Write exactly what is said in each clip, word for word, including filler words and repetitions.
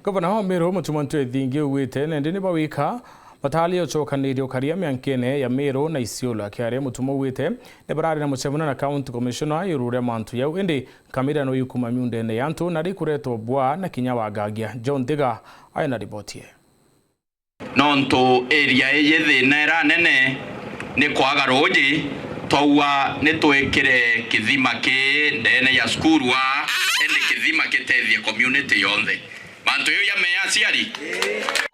Gavana wa Meru, Mutuma M'Ethingia, augite nandi ni bawika batari ucokaniria ukaria miankene ya Meru na Isiolo. Akiaria, Mutuma augite ni barari na mucemanio na County Commissioner iguru ria mantu jau, indi nkamira no ikuma miundene ya antu na rikuretwa bwa na kinya wagagia. John Thiga aina riboti ii. Nontu area iji thina iria nene ni kwaga ruuji, twaua ni twikire kithima ki ndene ya cukuru aa, indi kithima gitethie community yonthe. Mantu jau jamea aciari.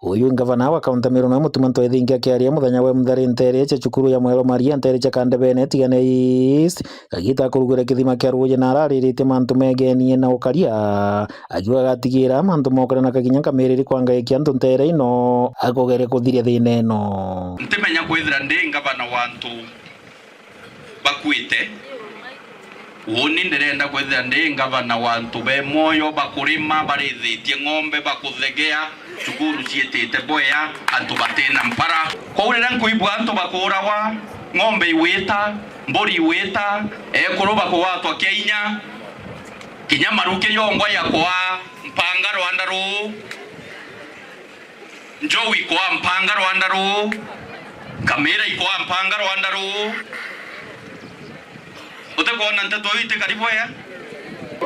Uyu ngavana wa kaunti ya Meru na Mutuma M'Ethingia akiaria muthenya wa muthari ntere cia cukuru ya Mwero Maria ntere cia Kandebene Tigania East, Kagita akurugwire kithima kia ruuji na arariritie mantu megenie na ukaria, akiuga agatigira mantu mokare na kakinya nkamiriri kwa ngai kia antu ntere ino akugere kuthiria thina ino. Ntimenya kwithira ndi ngavana wa antu bakuite. Uuni ndirenda kwithira ndi ngavana wa antu be mwoyo, bakurima, barithitie ng'ombe, bakuthegea, cukuru ciitite bwea, antu batina mpara. Kwou riria nkuigua antu bakuuragwa, ng'ombe igwita, mburi igwita, ekuru bakugwatwa kia inya, kinya maruki jongwa jakwaa mpanga rwanda ruu, njou ikwaa mpanga rwanda ruu, nkamira ikwaa mpanga rwanda ruu. Utikwona nteto iu itikari bwea?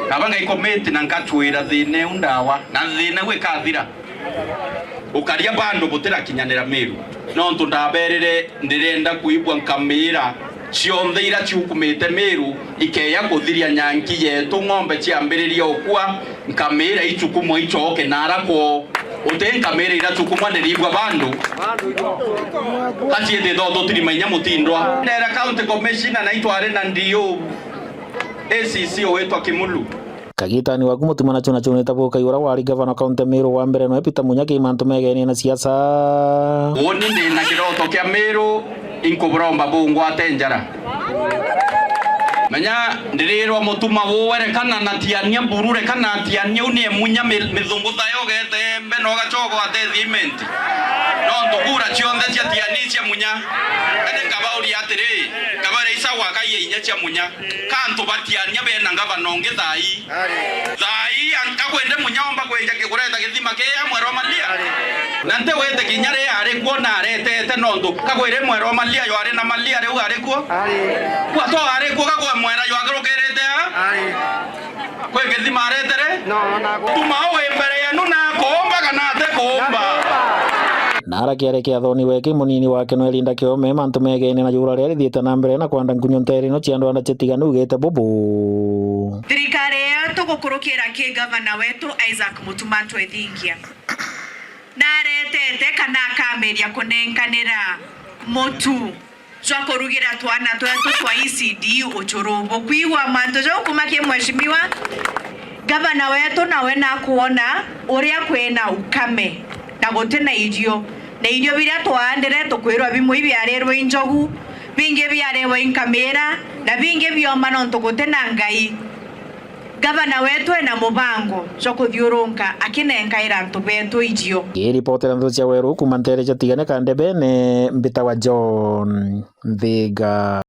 Naba ngaikomiti na ngacwira thina iu ndawa, na thina iu ikathira. Ukaria bandu butirakinyanira Meru. Nontu ndaberire ndirenda kuigua nkamira cionthe iria ciukumite Meru ikeeja kuthiria nyanki yetu, ng'ombe ciambiriria ukua, nkamira icukumwa icoke nara kwoo. Uti nkamira iracukumwa ndirigua bandu. Kaciitite ututirima inya mutindwa. Ndera County Commissioner na itwari na D O, A C C ugwitwa Kimulu. Kagitani waku Mutuma na chuna chunite bukai uria wari gavana kaunti ya Meru wa mbere noe Peter Munya ki mantu megenie na siasa. Uuni ndina kiroto kia Meru, inkuburomba bungwate njara. Menya ndirirwa Mutuma uwe, rekana na Tiania mburu, rekana na Tiania u ni emunya mi-, mithungu thayo ugete mbe na ugacoka ugate thimenti. Nontu kura cionthe cia Tiania cia Munya. Indi nkabauria atiri, nkabauria, isa gwaka inya cia Munya. Ka antu ba Tiania bena ngavana ungi thaa ii? Thaa ii, an-, ka kwende Munya omba kwenja ki-, kureta githima kia Mwero Malia? Na nti wite kinya ri ari kuo na aretete nontu ka kwiri Mwero Malia yo ari na Malia riu ari kuo? Kwa to ari kuo, ka kwe mwera yo agarukirite a? Kwi githima aretere? Tuma wi mbere yenu na kuumba kana ati kuumba? Na ara kiare kia thoni we ki munini wake noe Linda Kiome, mantu megenie na jura riria rithiite na mbere na kwanda nkunyu ntere ino cia andu ana citiganu ugite bubu. Thirikari yetu gukurukira ki gavana wetu Isaac Mutuma M'Ethingia, naretete kana akamiria kunenkanira mutu jwa kurugira twana twetu twa E C D ucuru. Bukwigua mantu jau kuma ki mheshimiwa gavana wetu, nawe nakwona uria kwina ukame na guti na irio, na irio biria twaandire tukwirwa bimwe ibiarirwe i njogu, bingi biarirwe i nkamira, na bingi bioma nontu guti na ngai. Gavana wetu ena mubango jwa kuthiurunka akinenkaira antu betu irio. Ngiripotera ndeto cia weru kuma ntere cia Tigania Kandebene, mbitagwa John Nthiga.